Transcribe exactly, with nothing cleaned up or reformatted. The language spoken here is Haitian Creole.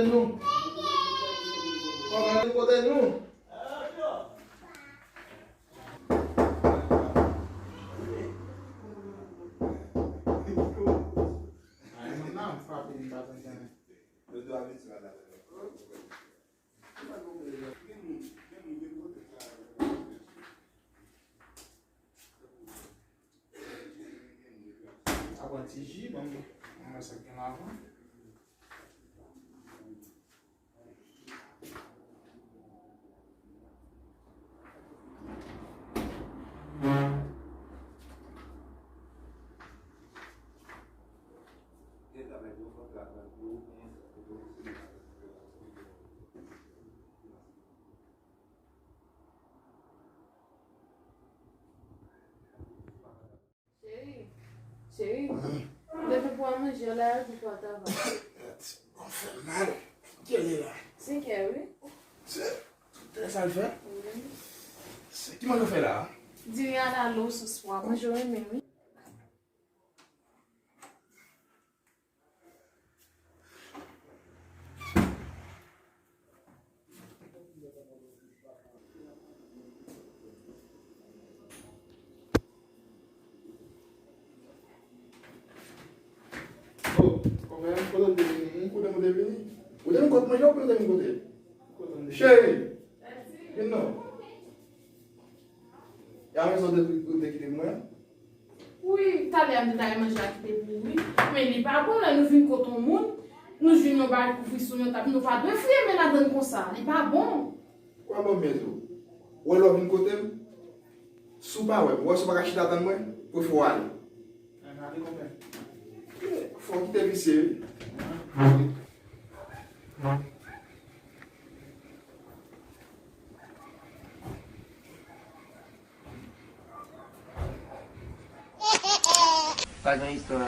Nou. Kòman nou kote nou? Ay, moun nan frape m pa tande. Sa pran ti ji, ban m, ban m wè sa k gen ladan. Cheri, cheri, leve pou al manje, lè a di pou al travay. Kòm fè mal. Kilè l ye la? Senkè, wi. Se, se sa l fè? Wi. Se, ki manje w fè la? Diri a la lo sos pwa. Manje w renmen, wi. Oh, kòmè, kote m te vini? Kote m te vini? Ou te vin kote manje, ou te vin kote? Kote m te vini? Cheri, vin non. Ya rezon de, de kite mwen. Wi, talè a m te ta al manje a kite pou ou, wi. Men li pa bon lè nou vin kote yon moun, nou jwenn yon bagay kouvri sou yon tab, nou pa dwe fouye men ladann konsa. Li pa bon. Kwè mwen byen tou. Wè lè w vin kote m, si w pa wè m, wè si w pa ka chita tann mwen, prefere w ale. Fò w kite visye, wi. Pa gen istwa.